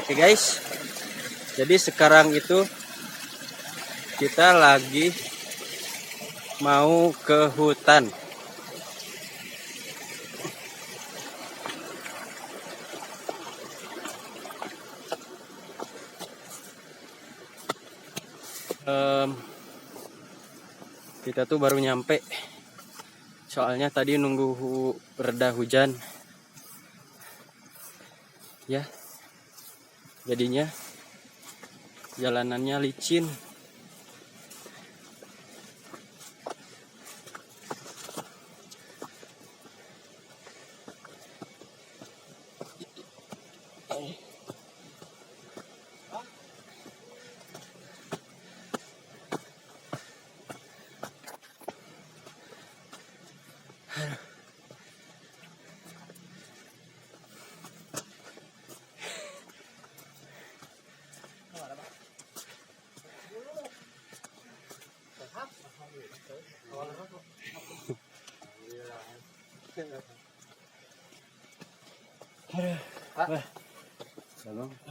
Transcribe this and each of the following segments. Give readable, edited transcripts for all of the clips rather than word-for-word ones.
Oke guys, jadi sekarang itu kita lagi mau ke hutan. Kita tuh baru nyampe, soalnya tadi nunggu reda hujan. Ya, jadinya jalanannya licin.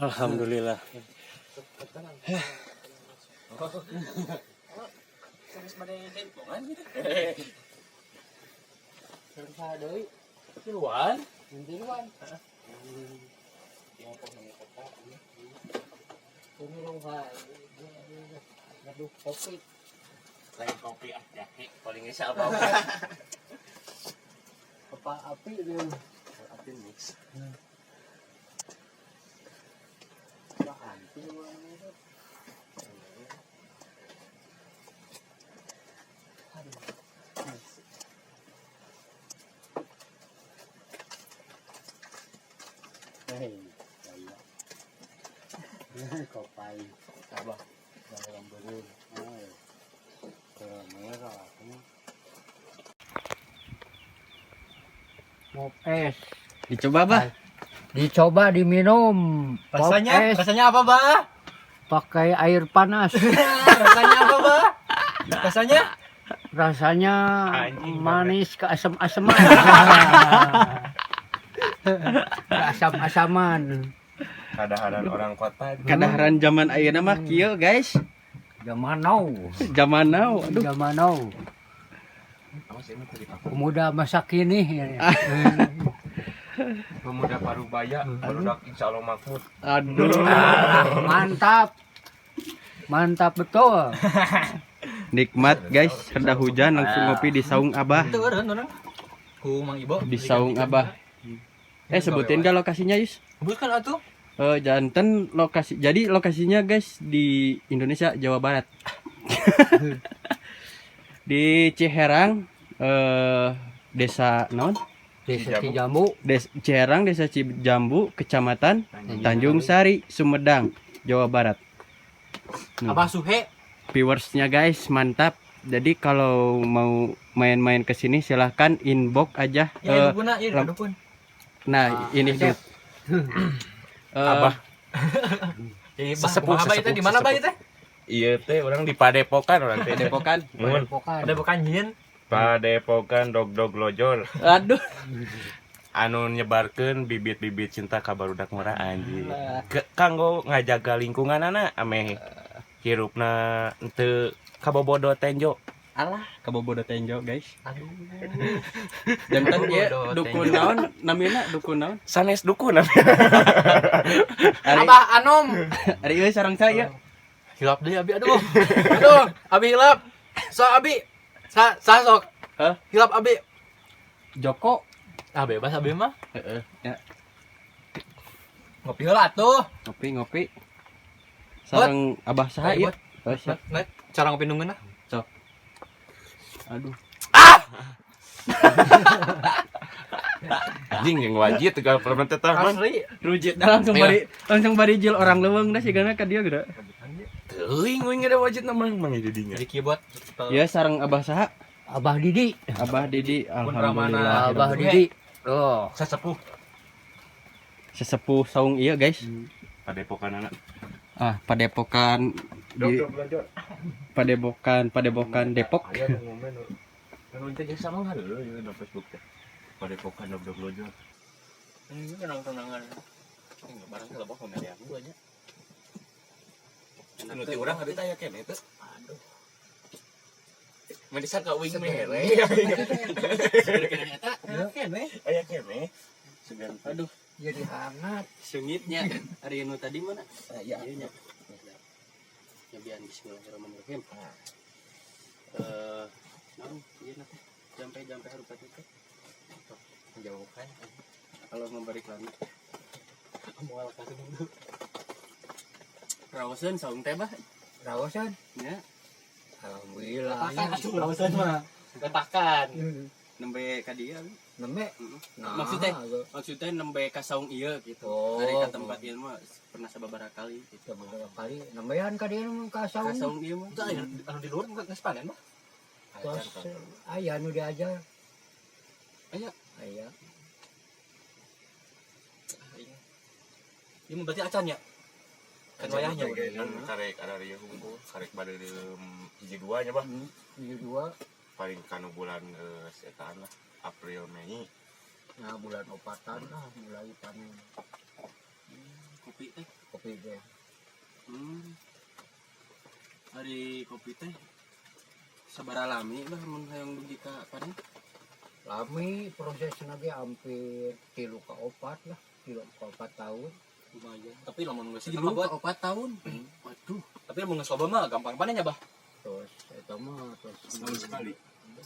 Alhamdulillah. Tiluan. Tiluan. Aduh, kopi. Lain kopi ah jahe paling bisa apa? Apa api dia? Api mix. Apa api itu? Aduh. Hei, saya. Kopai. Apa? Dalam belum. Merah. Pop es. Dicoba, Bah. Dicoba diminum. Pop Rasanya es rasanya apa, Bah? Pakai air panas. Rasanya apa, Bah? Rasanya? Rasanya Anjing, manis keasam-asaman. Keasam-asaman. Kadaharan orang kota. Kadaharan zaman ayeuna mah kieu, guys. Zaman now. Zaman now. Aduh. Zaman now. Pemuda masa kini. Pemuda Parubaya, barudak insya Allah makmur. Aduh. Ah, mantap. Mantap betul. Nikmat guys, reda hujan langsung ngopi di saung Abah. Itu orang ku Mang Ibo. Di saung Abah. Eh, sebutin gak lokasinya, Yus? Sebutkan atuh. Eh, janten lokasi. Jadi lokasinya guys di Indonesia, Jawa Barat. Di Ciherang, desa naon? Desa Cijambu. Ciherang, Desa Cijambu, Kecamatan Tanjung Sari, Sumedang, Jawa Barat. Nih. Abah Suhe. Viewersnya guys, mantap. Jadi kalau mau main-main ke sini silahkan inbox aja. Ya, dukuna, ya dukun. Nah, ini Asep. Abah. Ya, bah, Sesepuh, kumaha, Bah, itu sesepuh, di mana, Bah, sesepuh. itu? Iya teh orang di Padepokan orang teh. Padepokan. Mun Padepokan. Padepokan jin. Padepokan dog dog lojor Aduh. Anu nyebarkeun bibit-bibit cinta ka barudak murah anjing. Ke, kanggo ngajaga lingkungan anak ameh hirupna henteu kabobodo tenjo. Alah, kabobodo tenjo, guys. Aduh. Janten ieu Kabobodo dukun tenjo. naon namina, dukun naon? Sanes dukun. Ari Abah Anom. ari ieu sareng saya. Hilap deui abi, aduh. Aduh, abi hilap. So abi. Sa sa sok. Hah? Hilap abi. Joko. Ah, bebas abi mah. Heeh, ya. Ngopi heula atuh. Ngopi ngopi. Sareng Abah saha ieu? Ayo, Oh, siap. Nah, cara ngopi nungguin ah. Aduh. Anjing yang wajib tegal permen teh tah man. Asli. Rujit dah langsung Iya. bari langsung bari jil orang leuweung dah sigana ka dieu geura. Teuing uing ada wajib namang mang jadinya. Jadi kieu buat. Ya sareng Abah saha? Abah Didi. Abah Didi, Ramana. alhamdulillah. Abah Didi. Oh. Sesepuh Sesepuh saung ieu guys. Padepokan anak. Ah, padepokan Dog di dog lojor. padepokan padepokan Depok. Aya nu ngomen. Nu teh jeung sama heureuy ieu di Facebook teh. Padepokan dog dog lojor. Ini tenang-tenangan. Barang kalau bawa pemilihan gua nya. Anu ti urang hari teh aya keneh teh. Aduh. Mendisa ka uing mere. Seger eta keneh. Aya keneh. Segan. Aduh, Jadi hangat. seungitnya. Ari nu tadi mana? Iya. Iya nya. Nyobian bismillahirrahmanirrahim. Naon ieu na teh? Jampe-jampe harupat teh. Jauhkan. Kalau memberi lami. Moal ka dulu. Raoseun saung teh bah. Rawasan. Nya, Alhamdulillah. Letakan atuh rawasan mah. Letakan. Nembe ka dieu. Nembe. Heeh. Nah, Maksudnya? agak- Maksudnya nembe ka saung ieu gitu. Oh. Dari ka tempat ieu mah pernah sababaraha kali gitu. Beberapa kali nembean ka dieu mah ka Ka saung. saung ieu mah. Itu aya anu di luar geus panen mah. Tos aya nu diajar. Aya. Aya. Ieu mah berarti acan ya? Kan wayahnya. Kan karek ada hungkul, karek bade hiji dua nya bah. Hiji dua. Paling kanu bulan setan lah April Mei. Nah, bulan opatan lah mulai panen Kopi teh. kopi teh. Ari kopi teh sabaraha lami bah mun hayang dugi ka panen? Lami prosesna ge hampir 3 ka 4 lah, 3 ka 4 tahun. Lumayan. Tapi lamun geus 3 ka 4 tahun. Waduh, Tapi lamun geus loba mah gampang panennya bah. Terus eta mah terus Setahun sekali.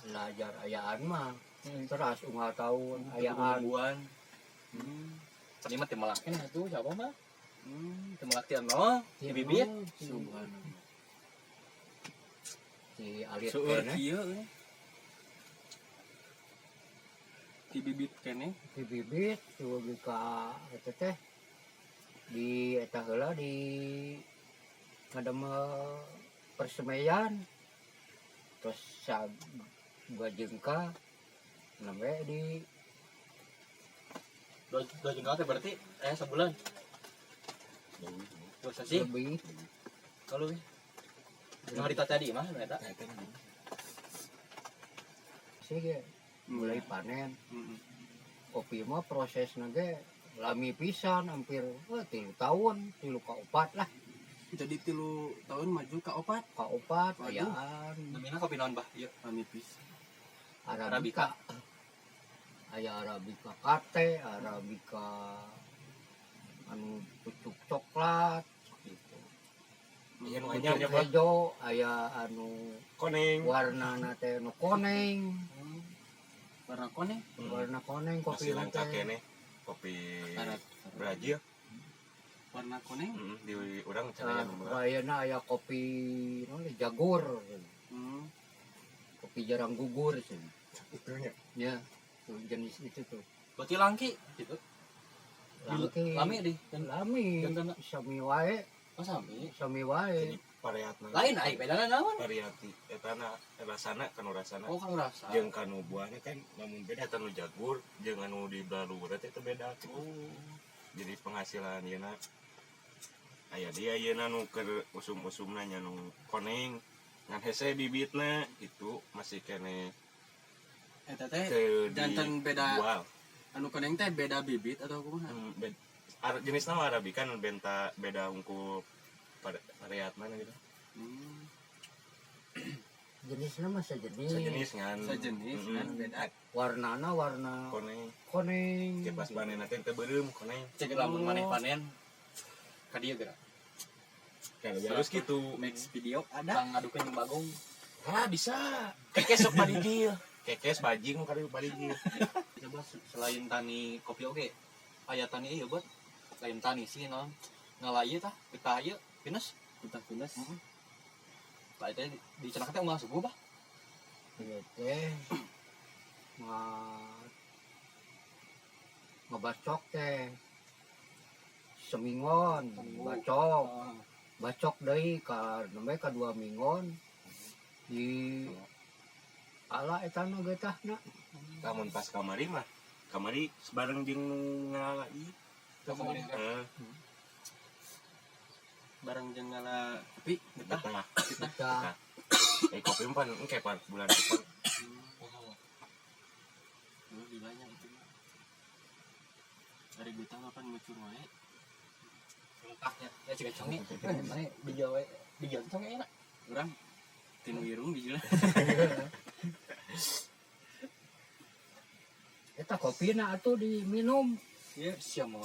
Belajar ayaan mah. Terus unggal tahun ayaan. Mingguan. Tadi mah teu melakin atuh siapa mah? Teu melak ti nol, ti bibit. Subhanallah. Di alit Seueur keneh, kieu euy. Ti bibit keneh. di bibit dugi ka eta teh di eta heula di ngadamel persemaian terus sa dua jengka nembe di Dua jengkal teh berarti sebulan. Dua sasi. Lebih. Kalau lebih. Yang hari tadi mah eta. Sih ge mulai panen. Kopi mah prosesna ge lami pisan hampir 3 tahun, 3 ka 4 lah. Jadi 3 tahun maju ka 4. Ka 4 Waduh. Ayaan. Namina kopi naon bah? Ieu Lami pisan. Arabica. Aya Arabica kate, Arabica anu pucuk coklat gitu. Iya nu anyar Pucuk nya bah. hejo, aya anu Koneng. warnana teh nu koneng, Warna koneng. warna koneng kopi Masih langka teh. keneh kopi Barat. Brazil. Warna koneng. Di urang cara Nah, ayeuna aya kopi naon jagur. Kopi jarang gugur sih. Itunya. Ya, tuh jenis itu tuh. Berarti langki gitu. Langki. Lami di. Lami. Jantan. Sami wae, Oh sami. sami wae. Jadi variatna. Lain ai bedana naon? Variati eta na rasana kanu rasana. Oh kanu rasa. Jeung kanu buahna kan lamun beda eta nu jagur jeung anu di baluhur teh beda. Oh. Jadi penghasilan yeuna aya dia yeuna nu keur usum-usumna nya nu koneng ngan hese bibitna itu masih kene Eta teh teu jantan beda dijual. Anu koneng teh beda bibit atau kumaha? Jenisna mah Arabica nu benta beda unggul variat mana gitu. Jenisnya mah sejenis. Sejenis ngan. Sejenis kan beda. Warnana warna koneng. Koneng. Ke pas panen teh teu beureum koneng. Cek lamun maneh panen ka dieu geura. Kan harus gitu. Next video ada. Bang ngadukeun jeung Bagong. Ah bisa. Kekes sok padigil. Kekes bajing kali padigil. Coba selain tani kopi oge, aya tani ieu buat lain tani sih naon. Ngala ieu tah, getah ieu pinus. Getah pinus. Heeh. Lah teh di cenah teh unggal subuh bah. Ieu teh ngebacok teh seminggon bacok. Bacok deui ka nembe ka 2 minggon di ala eta nu getahna. Lamun pas kamari mah, kamari bareng jeung nu ngala ieu. Heeh. Bareng jeung ngala kopi getah. Getah. Getah. Kopi mah pan engke pan bulan depan. Lebih banyak itu mah. Dari getah mah pan ngucur wae. Getahnya. Ya ciga conge. Mana bijil we. Bijil conge enak. Urang tinu irung bijil. Eta kopina atuh diminum. Iya, Sia mau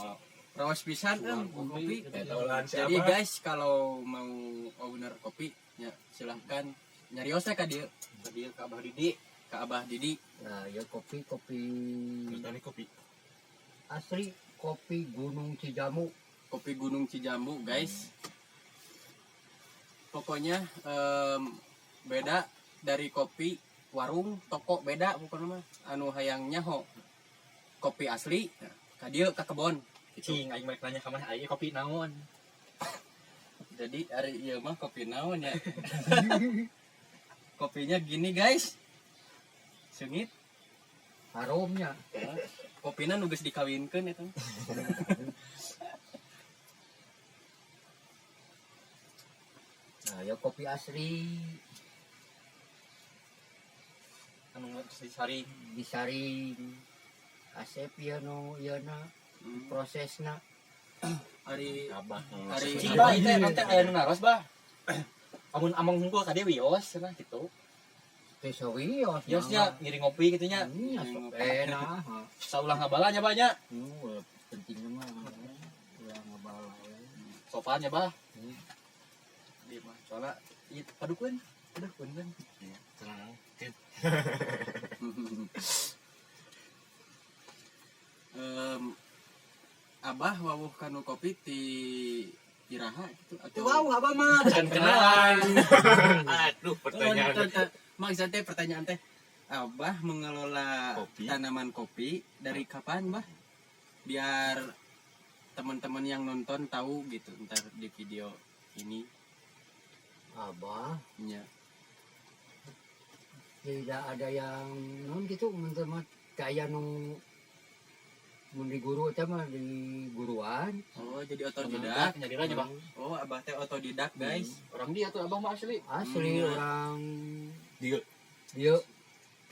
rawas pisan kopi. Jadi Jadi guys, kalau mau owner kopi ya silahkan nyariosnya ka dieu, ka dieu ka Abah Didi, ka Abah Didi. Nah, ya kopi kopi Tani kopi. Asli kopi Gunung Cijambu. Kopi Gunung Cijambu, guys. Pokoknya beda dari kopi warung, toko beda pokoknya mah. Anu hayang nyaho kopi asli, nah, ka dieu ka kebon. Gitu. Cing aing balik nanya ka mana aing kopi naon. Jadi ari ieu mah kopi naon ya. Kopinya gini guys. Sengit. Harumnya. Kopina nu geus dikawinkeun eta. Nah, ya kopi asli Anu geus disaring. Disaring. Asep ieu nu ieu na prosesna. Ari Abah. Ari Cing bah ieu teh nanti aya nu naros bah. Amun amang hungkul ka dieu wios cenah kitu. Teh sawios. Wiosnya ngiring ngopi kitu nya. Nya sok enak. Saulah ngabala nya bah nya. Pentingnya mah ulah ngabala we. Sopan nya bah. Di mah soalna ieu padukeun. Padukeun kan. Tenang. Abah wawuh kanu kopi ti iraha gitu atau Wow, abah mah can kenalan. Aduh, pertanyaan. Maksud teh pertanyaan teh Abah mengelola kopi. Tanaman kopi dari kapan, Bah? Biar teman-teman yang nonton tahu gitu ntar di video ini. Abah Ya. tidak ada yang non gitu mun kayak nu mun di guru teh mah di guruan. Oh, jadi otodidak. Nyadira nya bah. Oh, Abah teh otodidak, guys. Orang dia tuh abah mah asli. Asli orang Dieu. Dieu.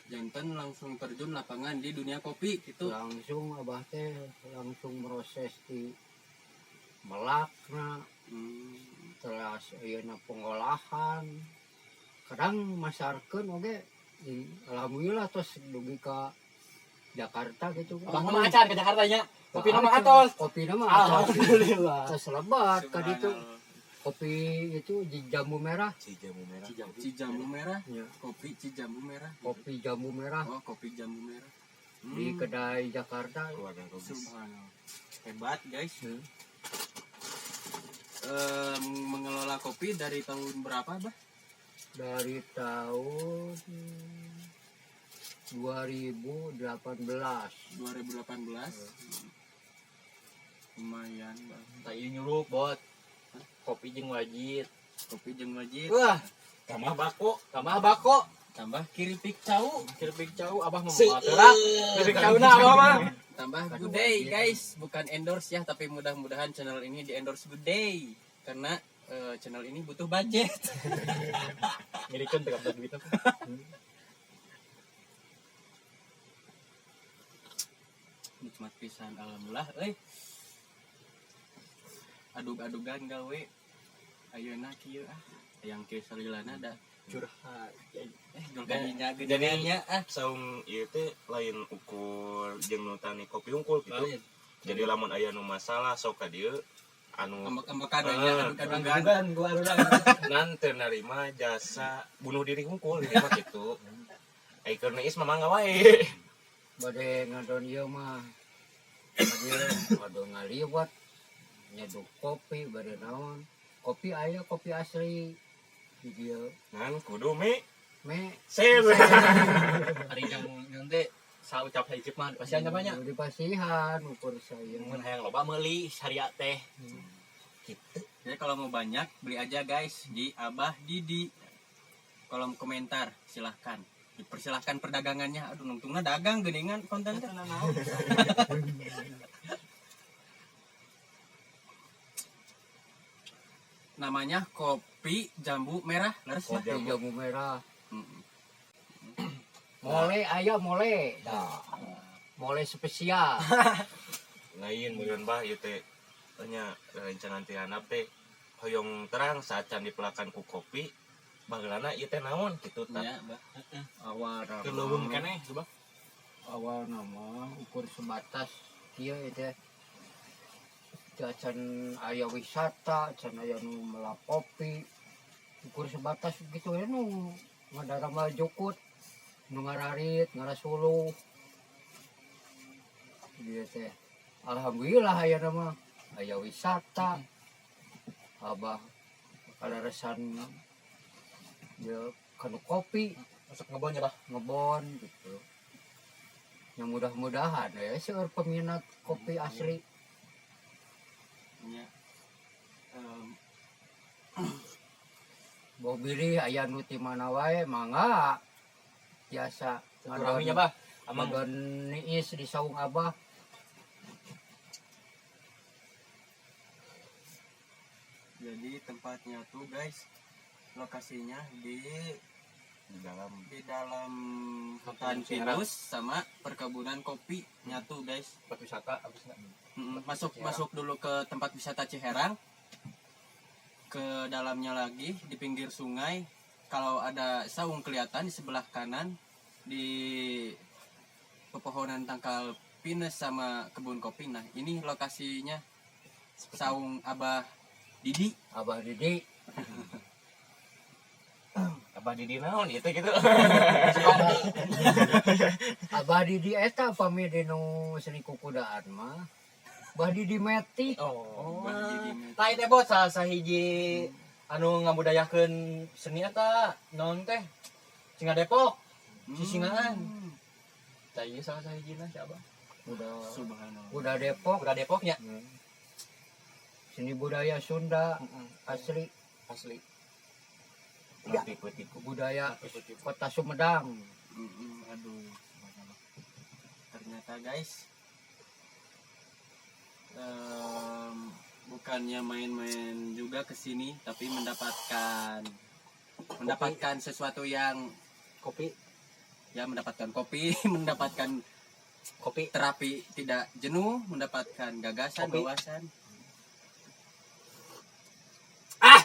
Jantan langsung terjun lapangan di dunia kopi gitu. Langsung abah teh langsung proses di melakna. Terus ayeuna pengolahan. Kadang masarkeun oge alhamdulillah tos dugi ka Jakarta gitu. Abah mah acan ke Jakarta nya. Kopi nama atos. Kopi nama atos. Alhamdulillah. Tos lebat ka ditu. Kopi itu jambu merah. Cijambu merah. Cijambu merah. Ya. Kopi Cijambu merah. Kopi jambu merah. Oh, kopi jambu merah. Di kedai Jakarta. Subhanallah. Hebat, guys. Mengelola kopi dari tahun berapa, Bah? Dari tahun 2018. 2018. Lumayan, Bang. Tadi nyuruh bot kopi jeung wajit. Kopi jeung wajit. Wah, tambah bako, tambah bako, tambah keripik cau. Keripik cau abah mah moal terang. Keripik cauna abah mah. Tambah Good Day, guys. Bukan endorse ya, tapi mudah-mudahan channel ini di endorse Good Day karena channel ini butuh budget. Ngirikeun teh kabeh duit. Nikmat pisan alhamdulillah euy. Adug-adugan gawe ayeuna kieu ah. Yang kieu salilana da curhat. Jadinya jadinya ah saung ieu teh lain ukur jeung nu tani kopi unggul gitu. Jadi lamun aya nu masalah sok ka dieu anu ambek-ambekan nya adug-adugan gua adugan. Nan teu narima jasa bunuh diri hungkul ieu mah kitu. Ai keur neis mah mangga wae. Bade ngadon ieu mah. Bade ngadon ngaliwat nyeduh kopi bade naon. Kopi aya kopi asli di dieu. Ngan kudu me Me sen. Ari jang teh saucap hijip mah dipasihan nya banyak. Dipasihan ukur saya. Mun hayang loba meuli syariat teh. Gitu. Jadi kalau mau banyak beli aja guys di Abah Didi. Kolom komentar silahkan. Dipersilahkan perdagangannya. Aduh nungtungna dagang geuningan konten teh. Namanya kopi jambu merah, leres lah. Kopi jambu merah. Mole aya mole. Nah, mole spesial. Lain meureun bah ieu teh Nya rerencangan ti handap teh hoyong terang saat can dipelakan ku kopi bageulana ieu teh naon kitu tah. Ya, Bah. Awal Keur leuweung nama keneh coba. Awal nama ukur sebatas kieu teh. Teu acan aya wisata, can aya nu melak kopi. Ukur sebatas gitu ya nu ngadarama jukut, nu ngararit, ngarasuluh. Dia teh. Alhamdulillah aya nama aya wisata. Abah kaleresan ya kanu kopi. Masuk ngebon ya, Bah. Ngebon gitu. Yang mudah-mudahan ya seueur peminat kopi asli. Ya. Bau bilih aya nu ti mana wae mangga biasa. Silaturahminya, Bah. Amang ngadon niis di saung Abah. Jadi tempatnya tuh guys, lokasinya di Di dalam di dalam hutan Ciherang. pinus sama perkebunan kopi nyatu guys. Tempat wisata abisna. Masuk Ciherang. masuk dulu ke tempat wisata Ciherang. Ke dalamnya lagi di pinggir sungai. Kalau ada saung kelihatan di sebelah kanan di pepohonan tangkal pinus sama kebun kopi. Nah, ini lokasinya saung Abah Didi. Abah Didi. Abah Didi naon ieu teh gitu. Abah Didi eta pami dinu seni kukudaan mah. Abah Didi metik. Oh. Abah Didi metik. Tah teh bot salah sahiji anu ngabudayakeun seni eta naon teh? Singa Depok. Sisingaan. Tah ieu salah sahijina si Abah. Udah Subhanallah. udah Depok. Udah Depoknya. Seni budaya Sunda asli. Asli. Tipu-tipu. Budaya kota Sumedang. Aduh, subhanallah. Ternyata guys, bukannya main-main juga ke sini, tapi mendapatkan sesuatu yang kopi, ya mendapatkan kopi, mendapatkan kopi terapi tidak jenuh, mendapatkan gagasan, kopi. Wawasan. Ah.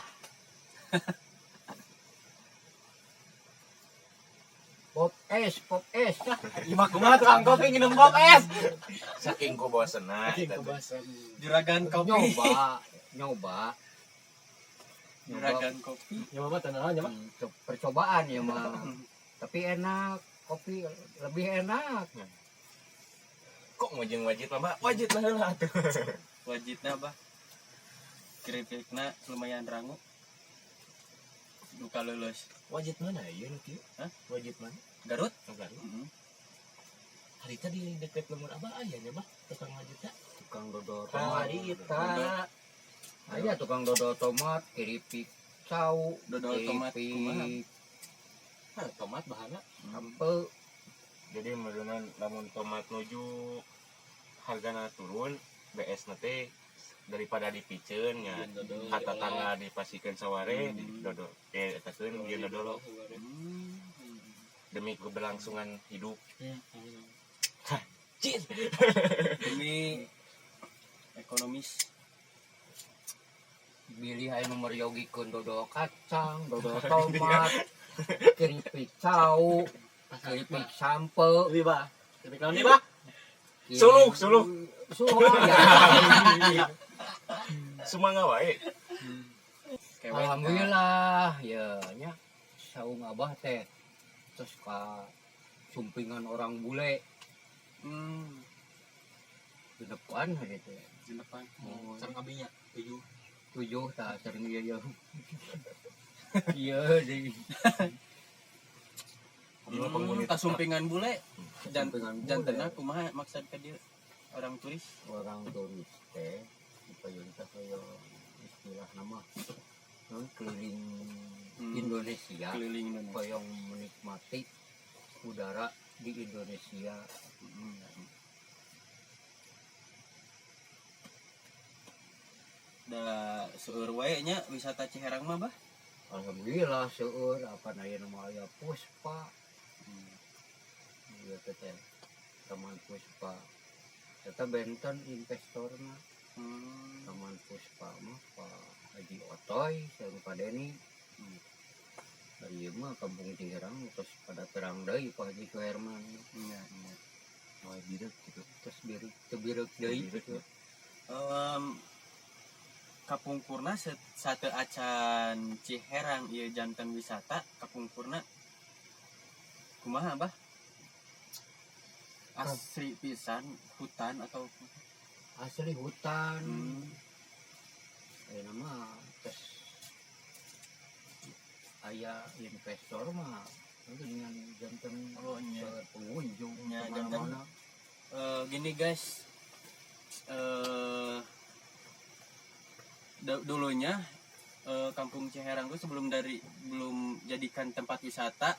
Pop es, pop es. Lima kumaha tukang kopi nginum pop es. Saking kubosenna. Saking kubosen. Juragan kopi. Nyoba, nyoba. Juragan kopi. Nyoba mah tenang nyoba. Percobaan ya mah. Tapi enak, kopi lebih enak. Kok ngojeng wajit mah, Mbak? Wajit lah heula atuh. Wajitna, Bah. Keripikna lumayan rangu. Duka lulus. Wajit mana ieu nu kieu? Hah? Wajit mana? Garut? Oh, Garut. Heeh. Hari tadi deket lembur Abah aya nya, Bah, tukang wajitna. Tukang dodol tomat. Harita. Aya tukang dodol tomat, keripik cau, Dodol tomat kumaha? keripik Nah, tomat bahanna. sampe. Jadi meureunan lamun tomat nuju hargana turun, BS na teh daripada dipiceun nya ka tatangga dipasikeun saware di dodol eta keun ieu dodol demi keberlangsungan hidup. Cin. Demi ekonomis. Bilih aya nu meryogikeun dodol kacang, dodol tomat, keripik cau, keripik sampe. Deui, Bah. Keripik naon deui, Bah? Suluh, suluh. Suluh aya. Sumangga wae. Alhamdulillah ya nya saung Abah teh terus ka sumpingan orang bule. Di depan hari teh. Di depan. Oh, sareng abinya 7. 7 tah sareng ieu ieu. Ieu deui. Ka sumpingan bule. Dan jantena bule. Kumaha maksud ka dieu? Orang turis. Orang turis teh payun teh kaya istilah nama non keliling Indonesia. Keliling Indonesia. Hoyong menikmati udara di Indonesia. Da seueur wae nya wisata Ciherang mah, Bah. Alhamdulillah seueur apa aya nama aya Puspa. Ieu teh teh Taman Puspa. Eta benten investorna. Taman Puspa mah Pak Haji Otoy sareng Pak Deni. Ari ieu mah Kampung Ciherang terus pada terang deui Pak Haji Suherman. Iya, iya. Mulai bireuk gitu. Terus bireuk teu bireuk deui Bireuk, gitu. ya. Kapungkurna sate acan Ciherang ieu janten wisata kapungkurna kumaha, Abah? Asri pisan hutan atau Asli hutan. Ayeuna mah terus aya investor mah dengan janten Oh, iya. seueur pengunjung Nya, janten. kemana-mana. Gini guys, dulunya Kampung Ciherang tuh sebelum dari belum jadikan tempat wisata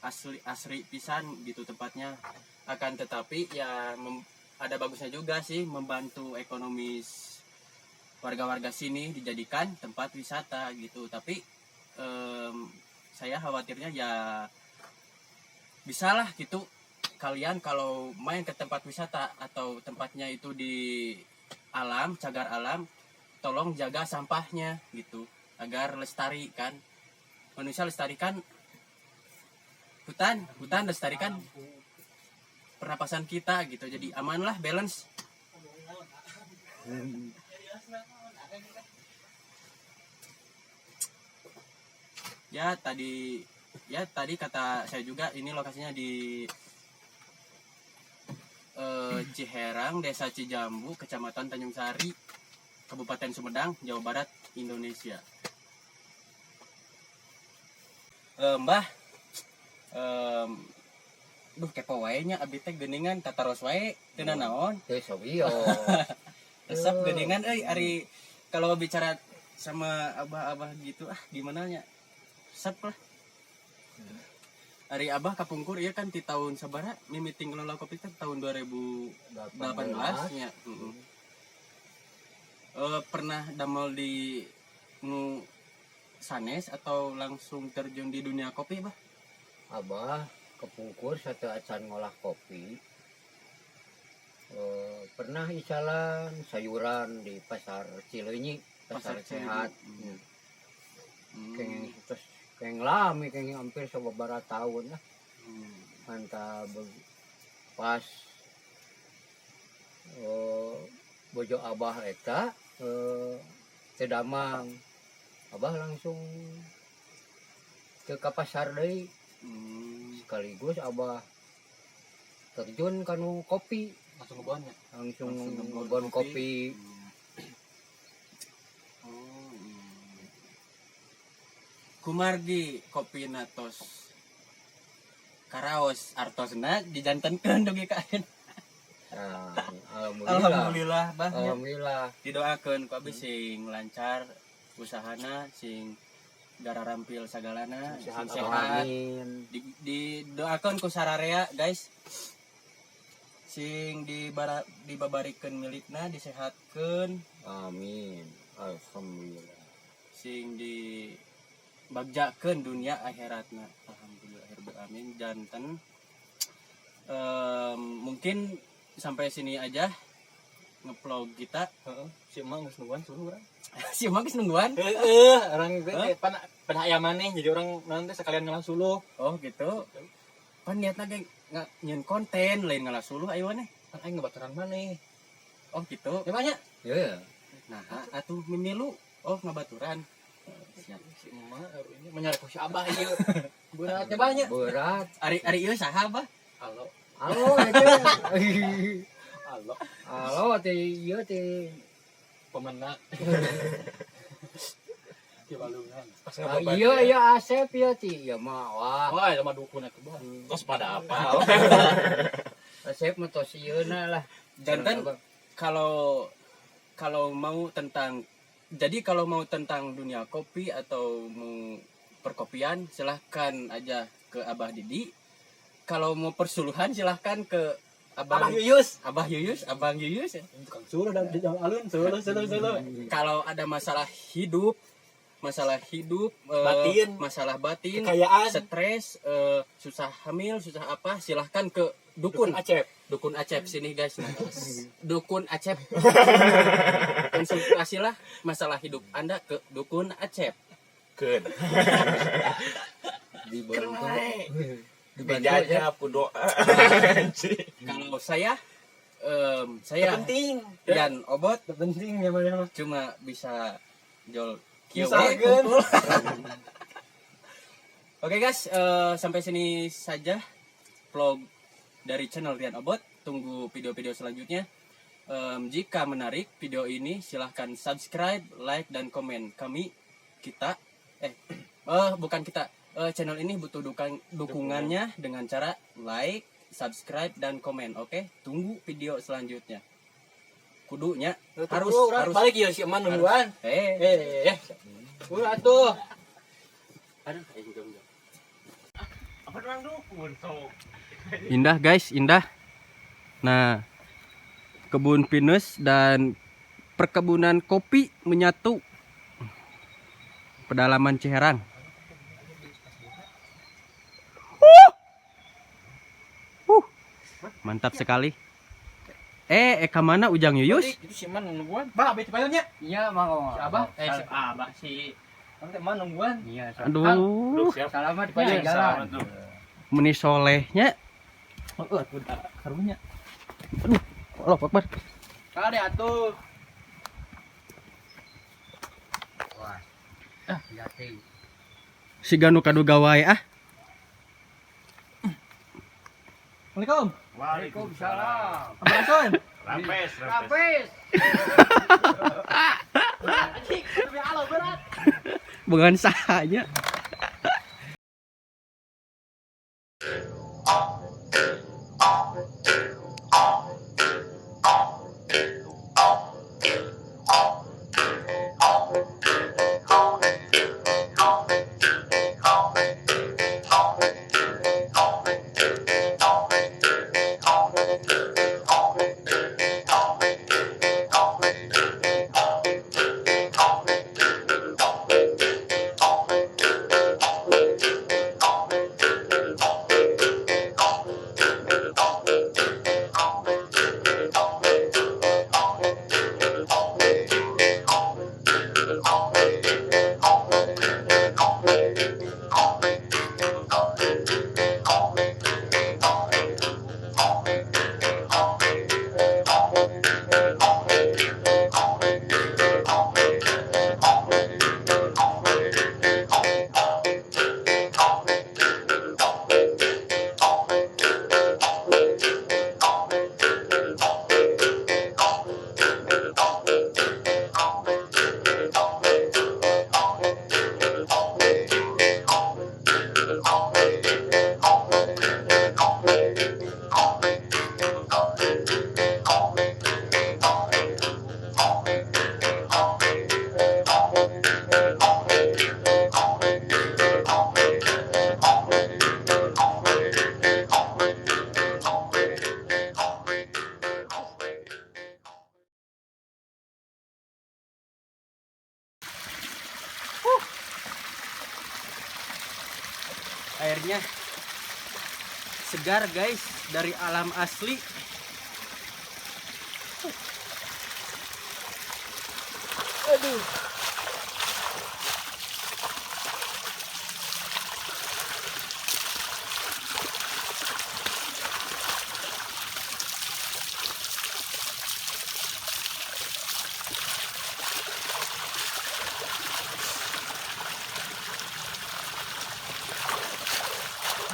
asli asri pisan gitu tempatnya. Akan tetapi ya ada bagusnya juga sih membantu ekonomis warga-warga sini dijadikan tempat wisata gitu. Tapi saya khawatirnya ya bisalah gitu kalian kalau main ke tempat wisata atau tempatnya itu di alam, cagar alam, tolong jaga sampahnya gitu agar lestari kan. Manusia lestarikan hutan, hutan lestarikan pernapasan kita gitu. Jadi aman lah, balance. Ya tadi kata saya juga ini lokasinya di Ciherang, Desa Cijambu, Kecamatan Tanjung Sari, Kabupaten Sumedang, Jawa Barat, Indonesia. Mbah, duh kepo wae nya abi teh geuningan tataros wae teu nanaon. Teu sawios. Resep geuningan euy ari kalau bicara sama abah-abah gitu ah gimana nya? Resep lah. Ari abah kapungkur ieu kan di tahun sabaraha mimiti ngelola kopi teh tahun 2018 nya. Heeh. Pernah damel di nu sanes atau langsung terjun di dunia kopi, Bah? Abah kepungkur sateuacan ngolah kopi. Pernah isalan sayuran di pasar Cileunyi, pasar, Pasar Cileunyi. sehat. Kenging terus kenging lami kenging hampir sababaraha tahun lah. Mantap pas bojo abah eta teu damang. Abah langsung ke pasar deui. Sekaligus abah terjun kanu kopi. Langsung ngebon ya. Langsung Langsung ngebon ngebon kopi. kopi. Oh, iya. Kumargi kopi tos karaos artosna dijantenkeun dugi ka ayeuna. Nah, alhamdulillah. Alhamdulillah, Bah. Nya. Alhamdulillah. Didoakeun ku abi sing lancar usahana, sing gararampil sagalana, sing Sehat, sehat. Amin. Didoakeun ku sararea, guys. Sing dibabarikeun milikna, disehatkeun, Amin. Alhamdulillah. Sing di bagjakeun dunia akhiratna. Alhamdulillah amin. Janten mungkin sampai sini aja ngevlog kita. Heeh. Si emak geus nungguan suruh urang. Si emak geus nungguan. Heeh, urang teh pan pan aya maneh jadi urang nanti sekalian ngalah suluh. Oh gitu, pan niatna ge nyieun konten lain ngalah suluh ayo maneh. Pan aing ngebaturan maneh. Oh gitu. Ya banyak. Ya. Nah, atuh mimilu oh ngabaturan. Siap. Si emak ini menyari ku si abah ieu. Beratnya banyak. Berat. Ari ari ieu saha, Bah? Halo. Halo itu. Halo. Halo teh ieu teh. Pemenang. Di balungan. Pas Ah, ngababat iya ya. iya Asep ya ti iya mah wah. Wah, sama dukun atuh, Bah. Tos pada apa? Asep mah tos ieuna lah. Janten kalau kalau mau tentang jadi kalau mau tentang dunia kopi atau mau perkopian silahkan aja ke Abah Didi. Kalau mau persuluhan silahkan ke Abah Abang Yuyus. Abah Yuyus, Abang Yuyus ya. Tukang suluh dan di jalan alun, suluh suluh suluh. Kalau ada masalah hidup, Batin. masalah batin, Kekayaan. stres, susah hamil, susah apa, silahkan ke Dukun Acep. Dukun Acep sini guys. Nah, Dukun Acep. Konsultasilah masalah hidup Anda ke Dukun Acep. Keun. Dibantu. Dijajah ku doa. Kalau saya saya Penting. dan Obot Penting ya mana. cuma bisa jol kieu Misalkan. we. Oke guys, sampai sini saja vlog dari channel Rian Obot. Tunggu video-video selanjutnya. Jika menarik video ini, silahkan subscribe, like, dan komen. Kami, kita, bukan kita, channel ini butuh dukungannya dengan cara like, subscribe, dan komen. Oke, tunggu video selanjutnya. Kudunya harus harus balik ya si Eman nungguan. Eh, Udah atuh. Aduh, aing jom. Apa orang dukun sok. Indah guys, indah. Nah, kebun pinus dan perkebunan kopi menyatu. Pedalaman Ciherang. Mantap sekali. Eka mana Ujang Yuyus? Itu si Eman nungguan. Bah, beti payunnya. Iya, mang. Si Abah, si Abah si Nanti Eman nungguan. Iya, Aduh, Siap. Salamat payun jalan. Salamat tuh. meni solehnya. Heeh, atuh karunya. Aduh, Allah Akbar. Kade atuh. Wah. Hati. Si Ganu kaduga wae ah. Assalamualaikum. Waalaikumsalam. Abah Son. Rampes, rampes. Rampes. Lebih alo berat. Bukan sahanya. Airnya segar guys, dari alam asli. Aduh.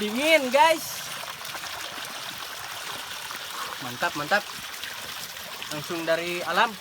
Dingin guys, mantap mantap, langsung dari alam.